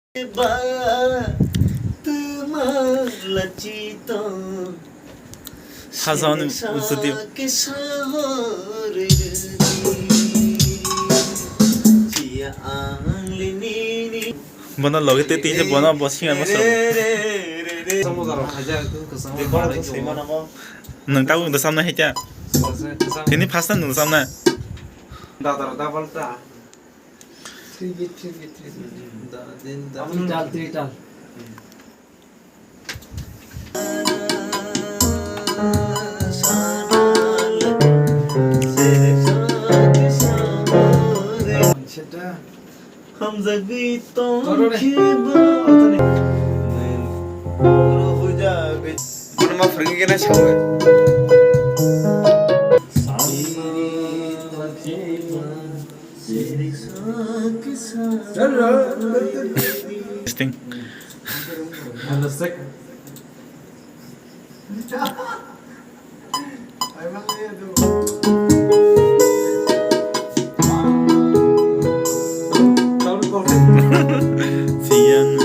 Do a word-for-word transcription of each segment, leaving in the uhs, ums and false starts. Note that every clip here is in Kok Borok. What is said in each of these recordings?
Sajani studio. Bono loge tei tei bono bo singa mo sabo. Nwng tabuk nwng samna hai kya? Tini first time nwng samna. Three beat, three beat, three beat. Da, din, da. Three tal, three tal. Hamjagwi tongkhe bo. Bono ma phwrwngwi gana sawi. Testing. Siang.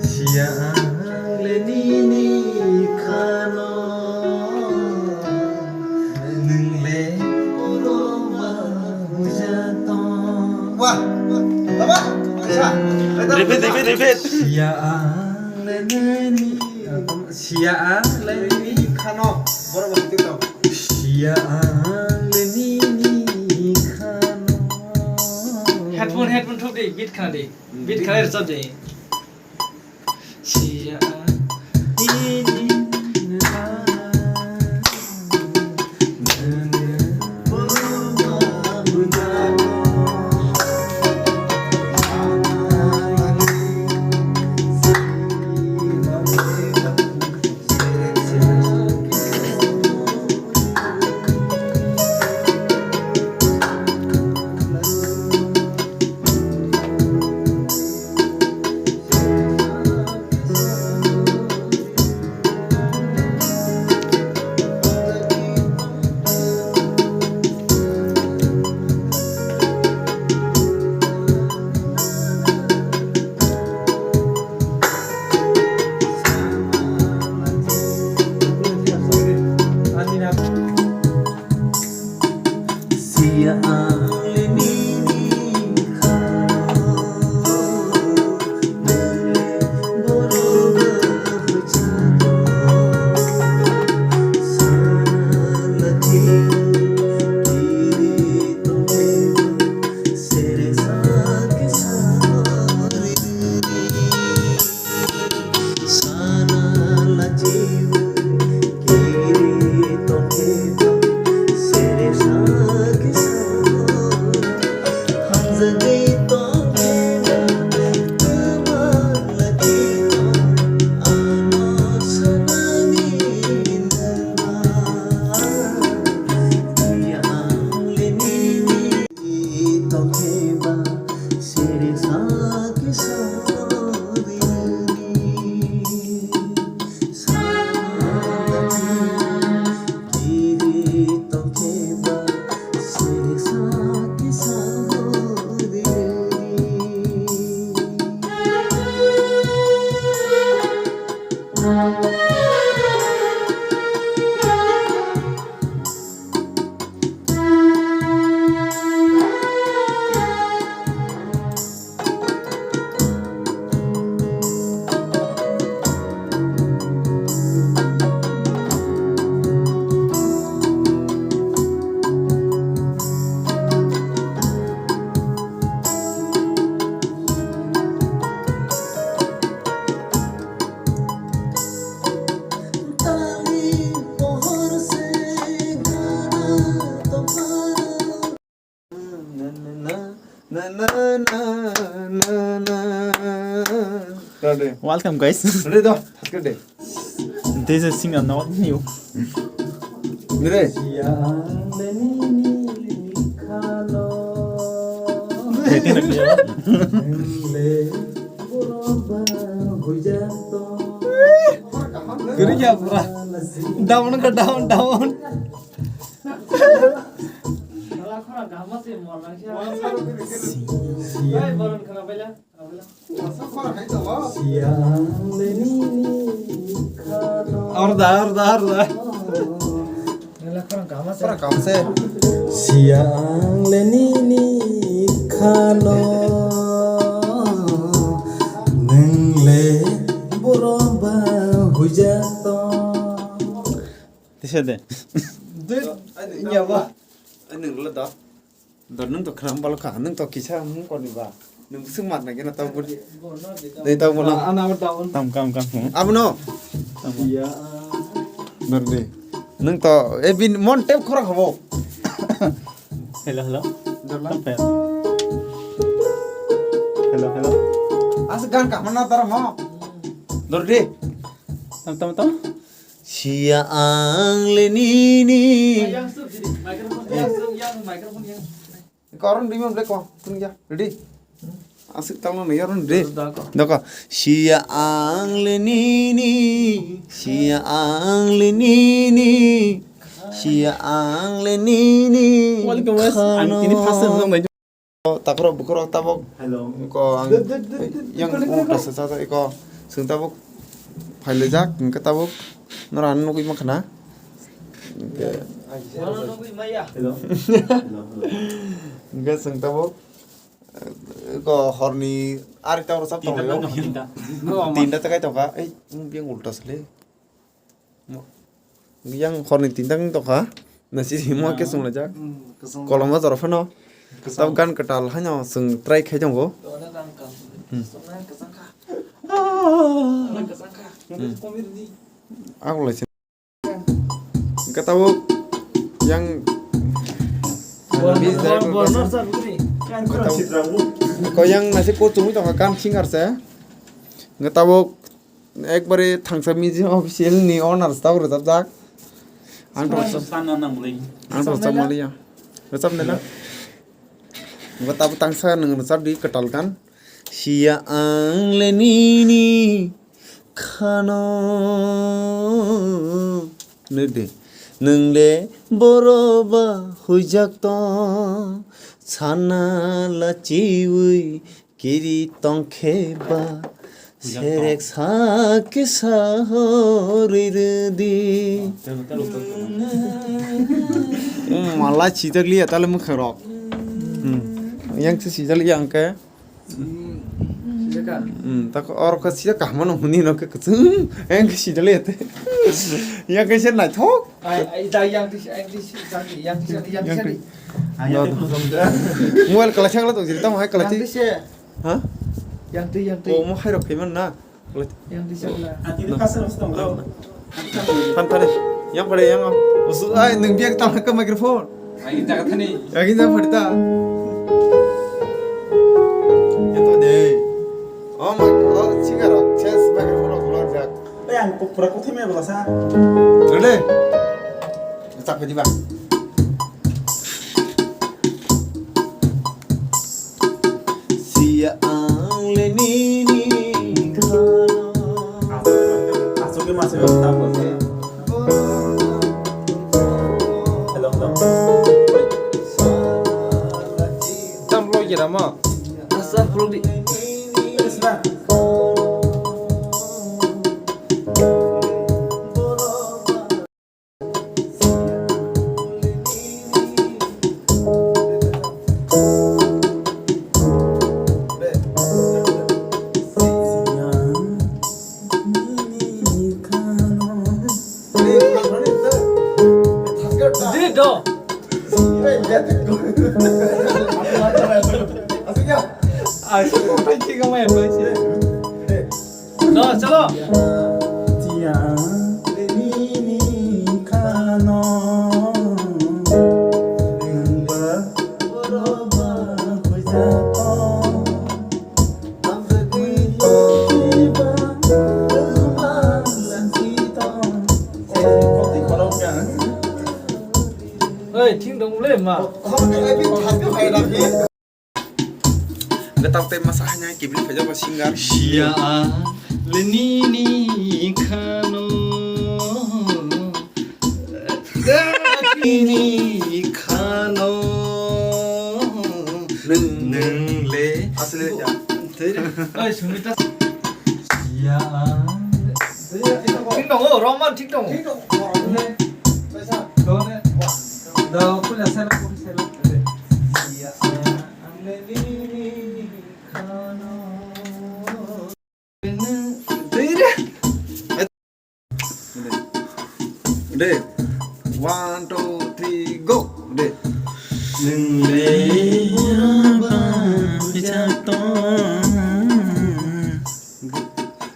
Siya ang le nini khano, nwng le oro ba buja tong. Wah, tama, aisa. Repeat, repeat, repeat. Siya ang le nini, siya ang le nini khano. Boro ba hitu tong. Siya ang le nini khano. Headphone, headphone thok di, beat khna di. Beat khna di, rwchap di. Welcome, guys. Ready to? Haske de. This is singer, not new. Ready? Waiting. Kiri ya, pura. Down ka down, down. Arda, arda, arda. Siya ang le nini khano, nwng le boro ba huijak tong. Tisa de. Dui, inya ba. Nwng le da. Dor nwng to khram balo kha, nwng to kisa mung koni ba. Nwng bwswk mat nai gena tau budi. Dei tau bono. Ana, ana, ana. Tam kam kam. Abono. Iya. Dor de. Nwng to e bin mon tep khorok habo. Hello, hello. Dor la. Tam pe. Hello, hello. As gan ka mana tar mo. Dor de. Tam tam tam. Siya ang le nini. Yang sub jadi microphone, yang sub, yang microphone, yang. Ko aron dimi on black ko. Tun ya. Ready? Asik tang no yaron ready. Dako. Dako. Siya ang le nini. Siya ang le nini. Siya ang le nini. Wali ko mas, ang ini pasal nang. Takhro bukhro tabuk. Hello. Ko ang yang ulta sa sa iko sung tabuk phailejak, hingke tabuk nora nugui makhana. Hingke Hello. Hello, hello. Hingke sung tabuk ko horni ari tabuk sab tonglayo. Tinta. Tinta takai tongka. Ei, yang ulta sele. Yang horni tinta wng tongkha. Nasi himo ke swnglajak. Kolom bazar phano. Tab gan kwtal haino chwng try khai tongo. Ako lai se. Hwnkhe tabuk yang ko yang nasi ko chumui tongkha gan singer se. Hwnkhe tabuk Ekbare thangsa music official ni owners tabo rwchapjak. Ang to rwchap, ang to rwchap maliya. Rwchap nai na? Bo tabo tangsa nwng rwchap di kwtal gan. Siya ang le nini khano. Nede. Nwng le boro ba huijak tong. Sana la chiwi Kiri tongkhe ba serek sa kisa horwi rwdi. Mala chijak liya tale mwkhang rok. Yang se sijak liya angke. Sijak ka? Hmm, tak oro ka sijak kaham no huni no ke kuchung. Yang ke sijak liya te. Yang ke se naithok. Ai, ai, da yang ti, yang ti, yang ti, yang ti, yang ti. Mobile kala chakla tong jiri tamo hai kala chi. Ha? Yang twi, yang twi. Oh, mo hai rok kaiman na. Yang twi chakla. Atini pasal mesti tong lo. Phan phan. Yang pada yang. Usu ai nung biak tam ke microphone. Lagi jaga thani. Lagi jaga pada ta. Itu deh. Oh my god, singer rok, chest microphone rok keluar jak. Eh, yang pura kuthi me belasa. Ready? Chak pedi ba. Siya ang le nini khana. Asok ke masih belum tahu sih. Hello, hello. Tam lo kira ma. Asa vlog di. Terus na. Asik, asik, asik. Chalo, chalo. Tia nini khano nungba roba hujato. Oi, thing dong le ma. Gatak tei masa hanya kibri phaijak ba singer. Sia le nini khano. Nini khano. Nwng le. Asli ya. Oi, Sumita. Sia. Thik tongo, Roman thik tongo. De. One, two, three, go. De. Nwng le borok ba huijak tong.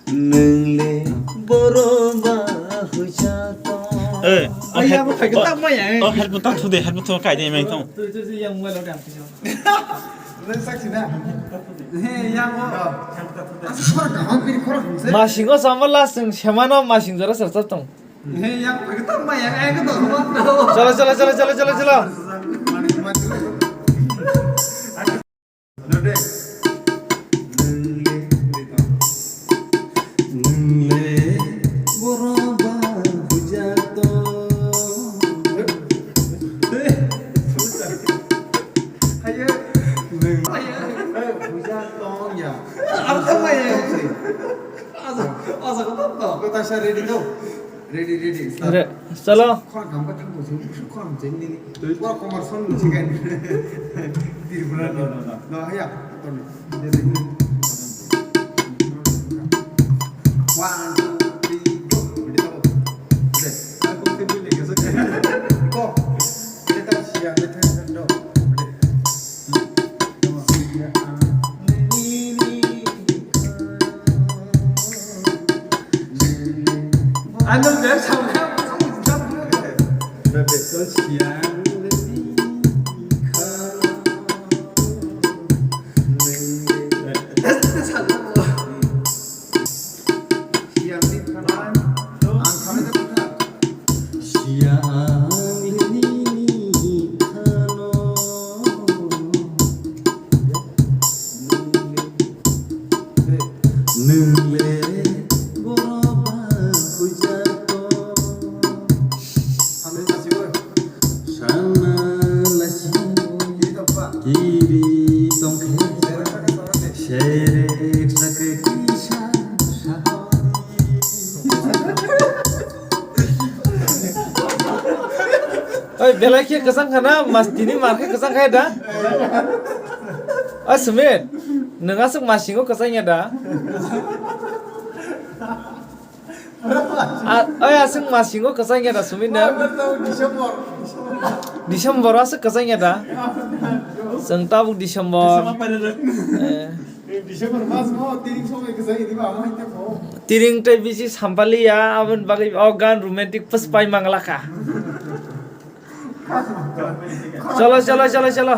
Nwng le borok ba huijak tong. Eh, oh, head-, oh, headphone tak thu de, headphone tak kai de, main tong. Twi twi yang mobile lo dam. Nwng sak sina. He, yang mo. Asa sora kaham piri khora hamse. Masingo sama last nwng semano masing jora serchap tong. He, yang pakai tak ma yang, eh, ketok ma. Chalo, chalo, chalo, chalo, chalo, chalo. Nwng le borok ba huijak tong. Hayo. Nwng. Hayo. Huijak tong ya. Apa sama ya? Asa, asa kau tak tahu. Kau tak ready tu. Ready, ready, start. Re-, chalo. Khorang khamkha thang bo sing, khorang jeng nini. Pura komar son ni chikai. Tripura ni. No, no, no, no. No, ya, ton. One, two, three, go. Ready, tabo. Ready. Go. Ready, tabo, siya, ready, tabo, ready. Siya ang nini khano. Nwng le borok ba huijak tong. Sana lasi kiri tongkhe. Serek sakhe kisa sakhe. Oi, belai khe kwchang khana, mas tini mar khe kwchang khe da? Oi, Sumit, nwng aswk masingo kwchang ya da? A-, oi, aswk masingo kwchang ya da, Sumit, nwng? December. December aswk kwchang ya da? Chwng tabuk December. December pailai. Eh. December mas mo tiring somoi kwchang ya diba, ama hinte mo. Tiring tei bisi sampali ya, aboni bagwi o gan romantic pwspai mangla kha. Chalo, chalo, chalo, chalo.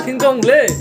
Thingtong le.